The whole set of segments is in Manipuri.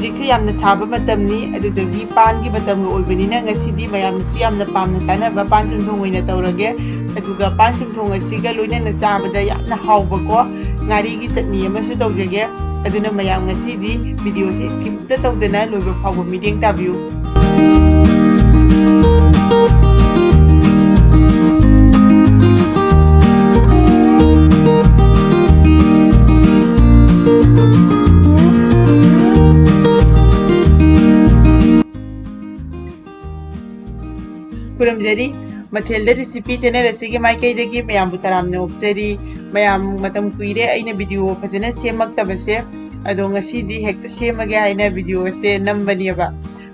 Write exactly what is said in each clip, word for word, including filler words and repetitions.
ꯍꯧꯖꯤꯛꯁꯦ ꯌꯥꯝꯅ ꯁꯥꯕ ꯃꯇꯝꯅꯤ, ꯑꯗꯨꯗꯒꯤ ꯄꯥꯟꯒꯤ ꯃꯇꯝꯒ ꯑꯣꯏꯕꯅꯤꯅ ꯉꯁꯤꯗꯤ ꯃꯌꯥꯝꯅꯁꯨ ꯌꯥꯝꯅ ꯄꯥꯝꯅ ꯆꯥꯅꯕ ꯄꯥꯟ ꯆꯨꯝꯊꯣꯡ ꯑꯣꯏꯅ ꯇꯧꯔꯒꯦ꯫ ꯑꯗꯨꯒ ꯄꯥꯟ ꯆꯨꯝꯊꯣꯡ ꯑꯁꯤꯒ ꯂꯣꯏꯅꯅ ꯆꯥꯕꯗ ꯌꯥꯝꯅ ꯍꯥꯎꯕꯀꯣ ꯉꯥꯔꯤꯒꯤ ꯆꯠꯅꯤ ꯑꯃꯁꯨ ꯇꯧꯖꯒꯦ꯫ ꯑꯗꯨꯅ ꯃꯌꯥꯝ ꯉꯁꯤꯗꯤ ꯚꯤꯗꯤꯑꯣꯁꯤ skip ꯑꯃꯠꯇ ꯇꯧꯗꯅ ꯂꯣꯏꯕ ꯐꯥꯎꯕ ꯃꯤꯠꯌꯦꯡ ꯇꯥꯕꯤꯌꯨ꯫ ꯈꯨꯔꯨꯝꯖꯔꯤ꯫ ꯃꯊꯦꯜꯗ ꯔꯤꯁꯤꯄꯤ ꯆꯦꯅꯦꯜ ꯑꯁꯤꯒꯤ ꯃꯥꯏꯀꯩꯗꯒꯤ ꯃꯌꯥꯝꯕꯨ ꯇꯔꯥꯝꯅ ꯑꯣꯛꯆꯔꯤ꯫ ꯃꯌꯥꯝ ꯃꯇꯝ ꯀꯨꯏꯔꯦ ꯑꯩꯅ ꯚꯤꯗꯤꯑꯣ ꯐꯖꯅ ꯁꯦꯝꯃꯛꯇꯕꯁꯦ, ꯑꯗꯣ ꯉꯁꯤꯗꯤ ꯍꯦꯛꯇ ꯁꯦꯝꯃꯒꯦ ꯍꯥꯏꯅ ꯚꯤꯗꯤꯑꯣ ꯑꯁꯦ ꯅꯝꯕꯅꯦꯕ꯫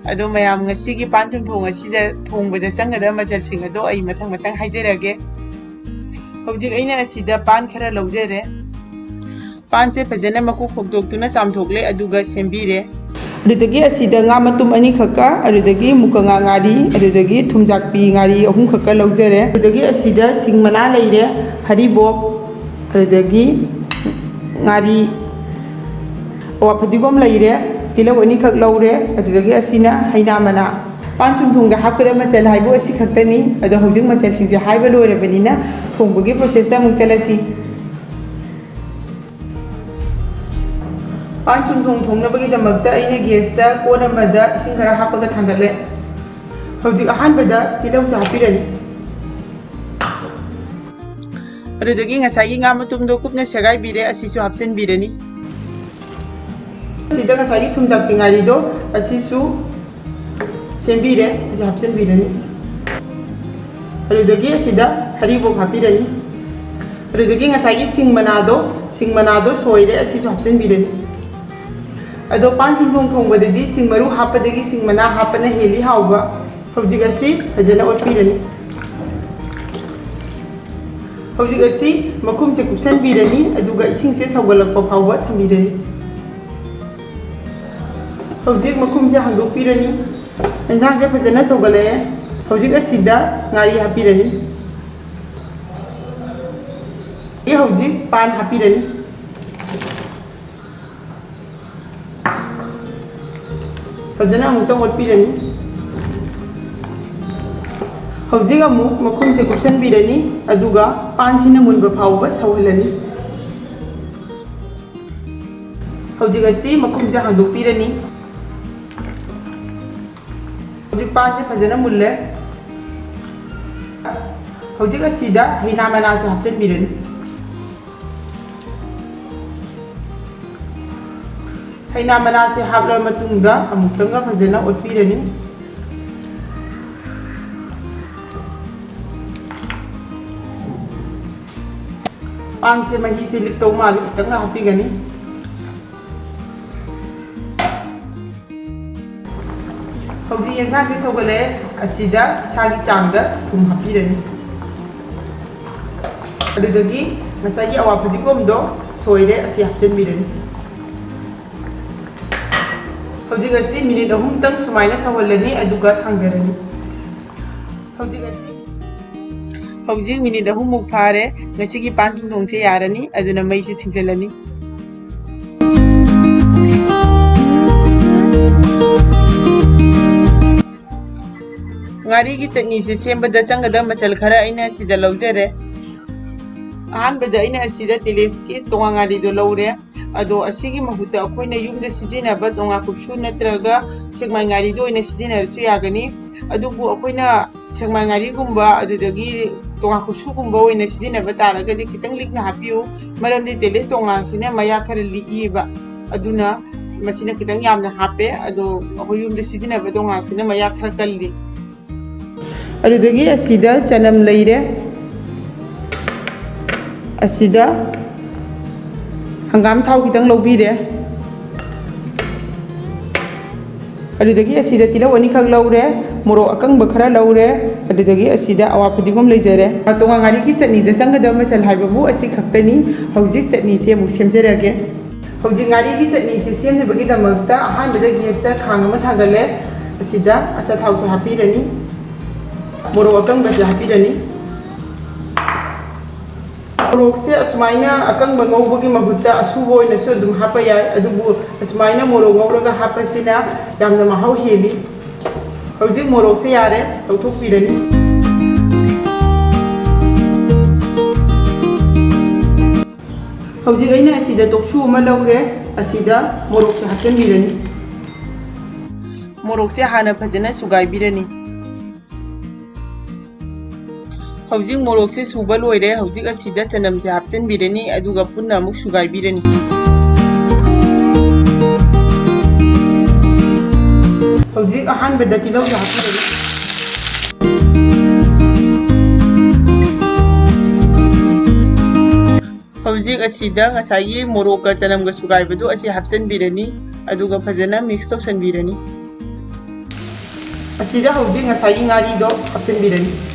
ꯑꯗꯣ ꯃꯌꯥꯝ ꯉꯁꯤꯒꯤ ꯄꯥꯟ ꯆꯨꯝꯊꯣꯡ ꯑꯁꯤꯗ ꯊꯣꯡꯕꯗ ꯆꯪꯒꯗꯕ ꯃꯆꯜꯁꯤꯡ ꯑꯗꯣ ꯑꯩ ꯃꯊꯪ ꯃꯊꯪ ꯍꯥꯏꯖꯔꯛꯑꯒꯦ꯫ ꯍꯧꯖꯤꯛ ꯑꯩꯅ ꯑꯁꯤꯗ ꯄꯥꯟ ꯈꯔ ꯂꯧꯖꯔꯦ꯫ ꯄꯥꯟꯁꯦ ꯐꯖꯅ ꯃꯀꯨ ꯈꯣꯛꯇꯣꯛꯇꯨꯅ ꯆꯥꯝꯊꯣꯛꯂꯦ, ꯑꯗꯨꯒ ꯁꯦꯝꯕꯤꯔꯦ꯫ ꯑꯗꯨꯗꯒꯤ ꯑꯁꯤꯗ ꯉꯥ ꯃꯇꯨꯝ ꯑꯅꯤꯈꯛꯀ, ꯑꯗꯨꯗꯒꯤ ꯃꯨꯀꯉꯥ ꯉꯥꯔꯤ, ꯑꯗꯨꯗꯒꯤ ꯊꯨꯝꯖꯥꯛꯄꯤ ꯉꯥꯔꯤ ꯑꯍꯨꯝꯈꯛꯀ ꯂꯧꯖꯔꯦ꯫ ꯑꯗꯨꯗꯒꯤ ꯑꯁꯤꯗ ꯁꯤꯡ ꯃꯅꯥ ꯂꯩꯔꯦ, ꯍꯔꯤꯕꯣꯞ, ꯑꯗꯨꯗꯒꯤ ꯉꯥꯔꯤ, ꯑꯋꯥ ꯐꯗꯤꯒꯣꯝ ꯂꯩꯔꯦ, ꯇꯤꯜꯍꯧ ꯑꯅꯤꯈꯛ ꯂꯧꯔꯦ, ꯑꯗꯨꯗꯒꯤ ꯑꯁꯤꯅ ꯍꯩꯅꯥ ꯃꯅꯥ꯫ ꯄꯥꯟ ꯆꯨꯝꯊꯣꯡꯗ ꯍꯥꯞꯀꯗꯕ ꯃꯆꯜ ꯍꯥꯏꯕꯨ ꯑꯁꯤ ꯈꯛꯇꯅꯤ꯫ ꯑꯗꯣ ꯍꯧꯖꯤꯛ ꯃꯆꯜꯁꯤꯡꯁꯦ ꯍꯥꯏꯕ ꯂꯣꯏꯔꯕꯅꯤꯅ ꯊꯣꯡꯕꯒꯤ ꯄ꯭ꯔꯣꯁꯦꯁꯇ ꯑꯃꯨꯛ ꯆꯠꯂꯁꯤ꯫ ꯄꯥꯟ ꯆꯨꯝꯊꯣꯡ ꯊꯣꯡꯅꯕꯒꯤꯗꯃꯛꯇ ꯑꯩꯅ ꯒꯦꯁꯇ ꯀꯣꯟ ꯑꯃꯗ ꯏꯁꯤꯡ ꯈꯔ ꯍꯥꯞꯄꯒ ꯊꯥꯡꯒꯠꯂꯦ꯫ ꯍꯧꯖꯤꯛ ꯑꯍꯥꯟꯕꯗ ꯇꯤꯜꯍꯧꯁꯦ ꯍꯥꯞꯄꯤꯔꯅꯤ꯫ ꯑꯗꯨꯗꯒꯤ ꯉꯁꯥꯏꯒꯤ ꯉꯥ ꯃꯇꯨꯝꯗꯣ ꯀꯨꯞꯅ ꯁꯦꯒꯥꯏꯕꯤꯔꯦ, ꯑꯁꯤꯁꯨ ꯍꯥꯞꯆꯤꯟꯕꯤꯔꯅꯤ꯫ ꯁꯤꯗ ꯉꯁꯥꯏꯒꯤ ꯊꯨꯝꯖꯥꯛꯄꯤ ꯉꯥꯔꯤꯗꯣ ꯑꯁꯤꯁꯨ ꯁꯦꯝꯕꯤꯔꯦ, ꯑꯁꯤ ꯍꯥꯞꯆꯤꯟꯕꯤꯔꯅꯤ꯫ ꯑꯗꯨꯗꯒꯤ ꯑꯁꯤꯗ ꯍꯔꯤꯕꯣꯞ ꯍꯥꯞꯄꯤꯔꯅꯤ꯫ ꯑꯗꯨꯗꯒꯤ ꯉꯁꯥꯏꯒꯤ ꯁꯤꯡ ꯃꯅꯥꯗꯣ, ꯁꯤꯡ ꯃꯅꯥꯗꯣ ꯁꯣꯏꯔꯦ, ꯑꯁꯤꯁꯨ ꯍꯥꯞꯆꯤꯟꯕꯤꯔꯅꯤ꯫ ꯑꯗꯣ ꯄꯥꯟ ꯆꯨꯝꯊꯣꯡ ꯊꯣꯡꯕꯗꯗꯤ ꯁꯤꯡ ꯃꯔꯨ ꯍꯥꯞꯄꯗꯒꯤ ꯁꯤꯡ ꯃꯅꯥ ꯍꯥꯞꯄꯅ ꯍꯦꯜꯂꯤ ꯍꯥꯎꯕ꯫ ꯍꯧꯖꯤꯛ ꯑꯁꯤ ꯐꯖꯅ ꯑꯣꯠꯄꯤꯔꯅꯤ꯫ ꯍꯧꯖꯤꯛ ꯑꯁꯤ ꯃꯈꯨꯝꯁꯦ ꯀꯨꯞꯁꯟꯕꯤꯔꯅꯤ, ꯑꯗꯨꯒ ꯏꯁꯤꯡꯁꯦ ꯁꯧꯒꯠꯂꯛꯄ ꯐꯥꯎꯕ ꯊꯝꯕꯤꯔꯅꯤ꯫ ꯍꯧꯖꯤꯛ ꯃꯈꯨꯝꯁꯦ ꯍꯥꯡꯗꯣꯛꯄꯤꯔꯅꯤ꯫ ꯌꯦꯟꯁꯥꯡꯁꯦ ꯐꯖꯅ ꯁꯧꯒꯠꯂꯛꯑꯦ꯫ ꯍꯧꯖꯤꯛ ꯑꯁꯤꯗ ꯉꯥꯔꯤ ꯍꯥꯞꯄꯤꯔꯅꯤ꯫ ꯑꯩ ꯍꯧꯖꯤꯛ ꯄꯥꯟ ꯍꯥꯞꯄꯤꯔꯅꯤ꯫ ꯐꯖꯅ ꯑꯃꯨꯛꯇꯪ ꯑꯣꯠꯄꯤꯔꯅꯤ꯫ ꯍꯧꯖꯤꯛ ꯑꯃꯨꯛ ꯃꯈꯨꯝꯁꯦ ꯀꯨꯞꯁꯟꯕꯤꯔꯅꯤ, ꯑꯗꯨꯒ ꯄꯥꯟꯁꯤꯅ ꯃꯨꯟꯕ ꯐꯥꯎꯕ ꯁꯧꯍꯜꯂꯅꯤ꯫ ꯍꯧꯖꯤꯛ ꯑꯁꯤ ꯃꯈꯨꯝꯁꯦ ꯍꯥꯡꯗꯣꯛꯄꯤꯔꯅꯤ꯫ ꯍꯧꯖꯤꯛ ꯄꯥꯟꯁꯦ ꯐꯖꯅ ꯃꯨꯜꯂꯦ꯫ ꯍꯧꯖꯤꯛ ꯑꯁꯤꯗ ꯍꯩꯅꯥ ꯃꯅꯥꯁꯦ ꯍꯥꯞꯆꯤꯟꯕꯤꯔꯅꯤ꯫ ꯍꯩꯅꯥ ꯃꯅꯥꯁꯦ ꯍꯥꯞꯂꯕ ꯃꯇꯨꯡꯗ ꯑꯃꯨꯛꯇꯪꯒ ꯐꯖꯅ ꯑꯣꯠꯄꯤꯔꯅꯤ꯫ ꯄꯥꯟꯁꯦ ꯃꯍꯤꯁꯦ ꯂꯤꯛꯇꯧ ꯃꯥꯜꯂꯦ, ꯈꯤꯇꯪꯒ ꯍꯥꯞꯄꯤꯒꯅꯤ꯫ ꯍꯧꯖꯤꯛ ꯌꯦꯟꯁꯥꯡꯁꯦ ꯁꯧꯒꯠꯂꯛꯑꯦ꯫ ꯑꯁꯤꯗ ꯏꯁꯥꯒꯤ ꯆꯥꯡꯗ ꯊꯨꯝ ꯍꯥꯞꯄꯤꯔꯅꯤ꯫ ꯑꯗꯨꯗꯒꯤ ꯉꯁꯥꯏꯒꯤ ꯑꯋꯥ ꯐꯗꯤꯒꯣꯝꯗꯣ ꯁꯣꯏꯔꯦ, ꯑꯁꯤ ꯍꯥꯞꯆꯤꯟꯕꯤꯔꯅꯤ꯫ ꯍꯧꯖꯤꯛ ꯑꯁꯤ ꯃꯤꯅꯤꯠ ꯑꯍꯨꯝꯇꯪ ꯁꯨꯃꯥꯏꯅ ꯁꯧꯍꯜꯂꯅꯤ, ꯑꯗꯨꯒ ꯊꯥꯡꯗꯔꯅꯤ꯫ ꯍꯧꯖꯤꯛ ꯑꯁꯤ ꯍꯧꯖꯤꯛ ꯃꯤꯅꯤꯠ ꯑꯍꯨꯝꯃꯨꯛ ꯐꯥꯔꯦ꯫ ꯉꯁꯤꯒꯤ ꯄꯥꯟ ꯆꯨꯝꯊꯣꯡꯁꯦ ꯌꯥꯔꯅꯤ, ꯑꯗꯨꯅ ꯃꯩꯁꯦ ꯊꯤꯡꯖꯤꯜꯂꯅꯤ꯫ ꯉꯥꯔꯤꯒꯤ ꯆꯠꯅꯤꯁꯦ ꯁꯦꯝꯕꯗ ꯆꯪꯒꯗꯕ ꯃꯆꯜ ꯈꯔ ꯑꯩꯅ ꯁꯤꯗ ꯂꯧꯖꯔꯦ꯫ ꯑꯍꯥꯟꯕꯗ ꯑꯩꯅ ꯑꯁꯤꯗ ꯇꯦꯂꯦꯁꯀꯤ ꯇꯣꯉꯥ ꯉꯥꯔꯤꯗꯣ ꯂꯧꯔꯦ꯫ ꯑꯗꯣ ꯑꯁꯤꯒꯤ ꯃꯍꯨꯠꯇ ꯑꯩꯈꯣꯏꯅ ꯌꯨꯝꯗ ꯁꯤꯖꯤꯟꯅꯕ ꯇꯣꯉꯥ ꯀꯨꯞꯁꯨ ꯅꯠꯇ꯭ꯔꯒ ꯁꯦꯛꯃꯥꯏ ꯉꯥꯔꯤꯗꯣ ꯑꯣꯏꯅ ꯁꯤꯖꯤꯟꯅꯔꯁꯨ ꯌꯥꯒꯅꯤ꯫ ꯑꯗꯨꯕꯨ ꯑꯩꯈꯣꯏꯅ ꯁꯦꯛꯃꯥꯏ ꯉꯥꯔꯤꯒꯨꯝꯕ, ꯑꯗꯨꯗꯒꯤ ꯇꯣꯉꯥ ꯀꯨꯞꯁꯨꯒꯨꯝꯕ ꯑꯣꯏꯅ ꯁꯤꯖꯤꯟꯅꯕ ꯇꯥꯔꯒꯗꯤ ꯈꯤꯇꯪ ꯂꯤꯛꯅ ꯍꯥꯞꯄꯤꯌꯨ, ꯃꯔꯝꯗꯤ ꯇꯦꯂꯦꯁ ꯇꯣꯉꯥꯁꯤꯅ ꯃꯌꯥ ꯈꯔ ꯂꯤꯛꯏꯕ, ꯑꯗꯨꯅ ꯃꯁꯤꯅ ꯈꯤꯇꯪ ꯌꯥꯝꯅ ꯍꯥꯞꯄꯦ꯫ ꯑꯗꯣ ꯑꯩꯈꯣꯏ ꯌꯨꯝꯗ ꯁꯤꯖꯤꯟꯅꯕ ꯇꯣꯉꯥꯁꯤꯅ ꯃꯌꯥ ꯈꯔ ꯀꯜꯂꯤ꯫ ꯑꯗꯨꯗꯒꯤ ꯑꯁꯤꯗ ꯆꯅꯝ ꯂꯩꯔꯦ, ꯑꯁꯤꯗ ꯍꯪꯒꯥꯝ ꯊꯥꯎ ꯈꯤꯇꯪ ꯂꯧꯕꯤꯔꯦ, ꯑꯗꯨꯗꯒꯤ ꯑꯁꯤꯗ ꯇꯤꯜꯍꯧ ꯑꯅꯤꯈꯛ ꯂꯧꯔꯦ, ꯃꯣꯔꯣꯛ ꯑꯀꯪꯕ ꯈꯔ ꯂꯧꯔꯦ, ꯑꯗꯨꯗꯒꯤ ꯑꯁꯤꯗ ꯑꯋꯥ ꯐꯗꯤꯒꯣꯝ ꯂꯩꯖꯔꯦ꯫ ꯇꯣꯉꯥ ꯉꯥꯔꯤꯒꯤ ꯆꯠꯅꯤꯗ ꯆꯪꯒꯗꯕ ꯃꯆꯜ ꯍꯥꯏꯕꯕꯨ ꯑꯁꯤ ꯈꯛꯇꯅꯤ꯫ ꯍꯧꯖꯤꯛ ꯆꯠꯅꯤꯁꯦ ꯑꯃꯨꯛ ꯁꯦꯝꯖꯔꯒꯦ꯫ ꯍꯧꯖꯤꯛ ꯉꯥꯔꯤꯒꯤ ꯆꯠꯅꯤꯁꯦ ꯁꯦꯝꯅꯕꯒꯤꯗꯃꯛꯇ ꯑꯍꯥꯟꯕꯗ ꯒꯦꯁꯇ ꯈꯥꯡ ꯑꯃ ꯊꯥꯡꯒꯠꯂꯦ꯫ ꯑꯁꯤꯗ ꯑꯆꯥꯊꯥꯎꯁꯦ ꯍꯥꯞꯄꯤꯔꯅꯤ, ꯃꯣꯔꯣꯛ ꯑꯀꯪꯕꯁꯦ ꯍꯥꯞꯄꯤꯔꯅꯤ, ꯃꯣꯔꯣꯛꯁꯦ ꯑꯁꯨꯃꯥꯏꯅ ꯑꯀꯪꯕ ꯉꯧꯕꯒꯤ ꯃꯍꯨꯠꯇ ꯑꯁꯨꯕ ꯑꯣꯏꯅꯁꯨ ꯑꯗꯨꯝ ꯍꯥꯞꯄ ꯌꯥꯏ, ꯑꯗꯨꯕꯨ ꯑꯁꯨꯃꯥꯏꯅ ꯃꯣꯔꯣꯛ ꯉꯧꯔꯒ ꯍꯥꯞꯄꯁꯤꯅ ꯌꯥꯝꯅ ꯃꯍꯥꯎ ꯍꯦꯜꯂꯤ꯫ ꯍꯧꯖꯤꯛ ꯃꯣꯔꯣꯛꯁꯦ ꯌꯥꯔꯦ, ꯂꯧꯊꯣꯛꯄꯤꯔꯅꯤ꯫ ꯍꯧꯖꯤꯛ ꯑꯩꯅ ꯑꯁꯤꯗ ꯇꯣꯛꯁꯨ ꯑꯃ ꯂꯧꯔꯦ, ꯑꯁꯤꯗ ꯃꯣꯔꯣꯛꯁꯦ ꯍꯥꯞꯆꯤꯟꯕꯤꯔꯅꯤ꯫ ꯃꯣꯔꯣꯛꯁꯦ ꯍꯥꯟꯅ ꯐꯖꯅ ꯁꯨꯒꯥꯏꯕꯤꯔꯅꯤ꯫ ꯍꯧꯖꯤꯛ ꯃꯣꯔꯣꯛꯁꯦ ꯁꯨꯕ ꯂꯣꯏꯔꯦ꯫ ꯍꯧꯖꯤꯛ ꯑꯁꯤꯗ ꯆꯅꯝꯁꯦ ꯍꯥꯞꯆꯤꯟꯕꯤꯔꯅꯤ, ꯑꯗꯨꯒ ꯄꯨꯟꯅ ꯑꯃꯨꯛ ꯁꯨꯒꯥꯏꯕꯤꯔꯅꯤ꯫ ꯍꯧꯖꯤꯛ ꯑꯍꯥꯟꯕꯗ ꯇꯤꯜꯍꯧꯁꯦ ꯍꯥꯞꯄꯤꯔꯅꯤ꯫ ꯍꯧꯖꯤꯛ ꯑꯁꯤꯗ ꯉꯁꯥꯏꯒꯤ ꯃꯣꯔꯣꯛꯀ ꯆꯅꯝꯒ ꯁꯨꯒꯥꯏꯕꯗꯨ ꯑꯁꯤ ꯍꯥꯞꯆꯤꯟꯕꯤꯔꯅꯤ, ꯑꯗꯨꯒ ꯐꯖꯅ ꯃꯤꯛꯁ ꯇꯧꯁꯟꯕꯤꯔꯅꯤ꯫ ꯑꯁꯤꯗ ꯍꯧꯖꯤꯛ ꯉꯁꯥꯏꯒꯤ ꯉꯥꯔꯤꯗꯣ ꯍꯥꯞꯆꯤꯟꯕꯤꯔꯅꯤ꯫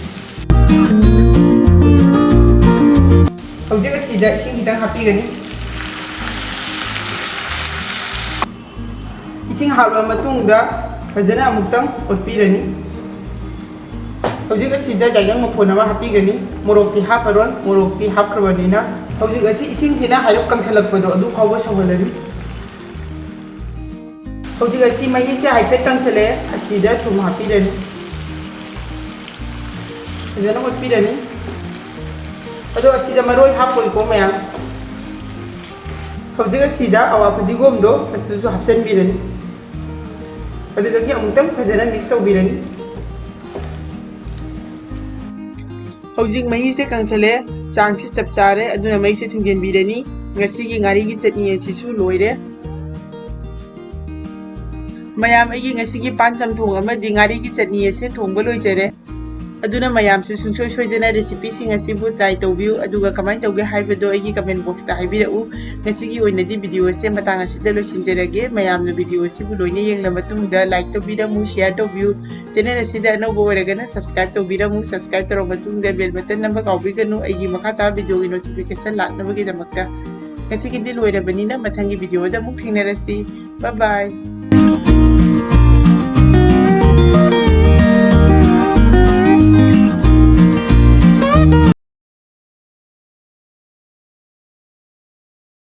ꯍꯧꯖꯤꯛ ꯑꯁꯤꯗ ꯏꯁꯤꯡ ꯈꯤꯇꯪ ꯍꯥꯞꯄꯤꯒꯅꯤ꯫ ꯏꯁꯤꯡ ꯍꯥꯞꯂꯕ ꯃꯇꯨꯡꯗ ꯐꯖꯅ ꯑꯃꯨꯛꯇꯪ ꯑꯣꯠꯄꯤꯔꯅꯤ꯫ ꯍꯧꯖꯤꯛ ꯑꯁꯤꯗ ꯌꯥꯏꯉꯪ ꯃꯐꯣꯟ ꯑꯃ ꯍꯥꯞꯄꯤꯒꯅꯤ꯫ ꯃꯣꯔꯣꯛꯇꯤ ꯍꯥꯞꯄꯔꯣꯏ, ꯃꯣꯔꯣꯛꯇꯤ ꯍꯥꯞꯈ꯭ꯔꯕꯅꯤꯅ꯫ ꯍꯧꯖꯤꯛ ꯑꯁꯤ ꯏꯁꯤꯡꯁꯤꯅ ꯍꯥꯏꯔꯞ ꯀꯪꯁꯜꯂꯛꯄꯗꯣ ꯑꯗꯨ ꯐꯥꯎꯕ ꯁꯧꯍꯜꯂꯅꯤ꯫ ꯍꯧꯖꯤꯛ ꯑꯁꯤ ꯃꯍꯤꯁꯦ ꯍꯥꯏꯐꯦꯠ ꯀꯪꯁꯜꯂꯛꯑꯦ, ꯑꯁꯤꯗ ꯊꯨꯝ ꯍꯥꯞꯄꯤꯔꯅꯤ, ꯐꯖꯅ ꯑꯣꯠꯄꯤꯔꯅꯤ꯫ ꯑꯗꯣ ꯑꯁꯤꯗ ꯃꯔꯣꯏ ꯍꯥꯞꯄꯣꯏꯀꯣ ꯃꯌꯥꯝ꯫ ꯍꯧꯖꯤꯛ ꯑꯁꯤꯗ ꯑꯋꯥ ꯐꯗꯤꯒꯣꯝꯗꯣ ꯑꯁꯤꯁꯨ ꯍꯥꯞꯆꯤꯟꯕꯤꯔꯅꯤ꯫ ꯑꯗꯨꯗꯒꯤ ꯑꯃꯨꯛꯇꯪ ꯐꯖꯅ ꯃꯤꯛꯁ ꯇꯧꯕꯤꯔꯅꯤ꯫ ꯍꯧꯖꯤꯛ ꯃꯍꯤꯁꯦ ꯀꯪꯁꯜꯂꯦ, ꯆꯥꯡꯁꯤ ꯆꯞ ꯆꯥꯔꯦ, ꯑꯗꯨꯅ ꯃꯩꯁꯦ ꯊꯤꯡꯖꯤꯟꯕꯤꯔꯅꯤ꯫ ꯉꯁꯤꯒꯤ ꯉꯥꯔꯤꯒꯤ ꯆꯠꯅꯤ ꯑꯁꯤꯁꯨ ꯂꯣꯏꯔꯦ꯫ ꯃꯌꯥꯝ, ꯑꯩꯒꯤ ꯉꯁꯤꯒꯤ ꯄꯥꯟ ꯆꯝꯊꯣꯡ ꯑꯃꯗꯤ ꯉꯥꯔꯤꯒꯤ ꯆꯠꯅꯤ ꯑꯁꯦ ꯊꯣꯡꯕ ꯂꯣꯏꯖꯔꯦ꯫ ꯑꯗꯨꯅ ꯃꯌꯥꯝꯁꯨ ꯁꯨꯡꯁꯣꯏ ꯁꯣꯏꯗꯅ ꯔꯦꯁꯤꯄꯤꯁꯤꯡ ꯑꯁꯤꯕꯨ ꯇ꯭ꯔꯥꯏ ꯇꯧꯕꯤꯌꯨ, ꯑꯗꯨꯒ ꯀꯃꯥꯏꯅ ꯇꯧꯒꯦ ꯍꯥꯏꯕꯗꯣ ꯑꯩꯒꯤ ꯀꯃꯦꯟ ꯕꯣꯛꯁꯇ ꯍꯥꯏꯕꯤꯔꯛꯎ꯫ ꯉꯁꯤꯒꯤ ꯑꯣꯏꯅꯗꯤ ꯚꯤꯗꯤꯑꯣ ꯑꯁꯦ ꯃꯇꯥꯡ ꯑꯁꯤꯗ ꯂꯣꯏꯁꯤꯟꯖꯔꯒꯦ꯫ ꯃꯌꯥꯝꯅ ꯚꯤꯗꯤꯑꯣ ꯑꯁꯤꯕꯨ ꯂꯣꯏꯅ ꯌꯦꯡꯂ ꯃꯇꯨꯡꯗ ꯂꯥꯏꯛ ꯇꯧꯕꯤꯔꯝꯃꯨ, ꯁꯤꯌꯥꯔ ꯇꯧꯕꯤꯌꯨ꯫ ꯆꯦꯅꯦꯜ ꯑꯁꯤꯗ ꯑꯅꯧꯕ ꯑꯣꯏꯔꯒꯅ ꯁꯕꯁꯀ꯭ꯔꯥꯏꯕ ꯇꯧꯕꯤꯔꯝꯃꯨ꯫ ꯁꯕꯁꯀ꯭ꯔꯥꯏꯕ ꯇꯧꯔꯕ ꯃꯇꯨꯡꯗ ꯕꯦꯜ ꯕꯇꯟ ꯅꯝꯕ ꯀꯥꯎꯕꯤꯒꯅꯨ, ꯑꯩꯒꯤ ꯃꯈꯥ ꯇꯥꯕ ꯚꯤꯗꯤꯑꯣꯒꯤ ꯅꯣꯇꯤꯐꯤꯀꯦꯁꯟ ꯂꯥꯛꯅꯕꯒꯤꯗꯃꯛꯇ꯫ ꯉꯁꯤꯒꯤꯗꯤ ꯂꯣꯏꯔꯕꯅꯤꯅ ꯃꯊꯪꯒꯤ ꯚꯤꯗꯤꯑꯣꯗ ꯑꯃꯨꯛ ꯊꯦꯡꯅꯔꯁꯤ꯫ ꯕꯥꯏ ꯕꯥꯏ꯫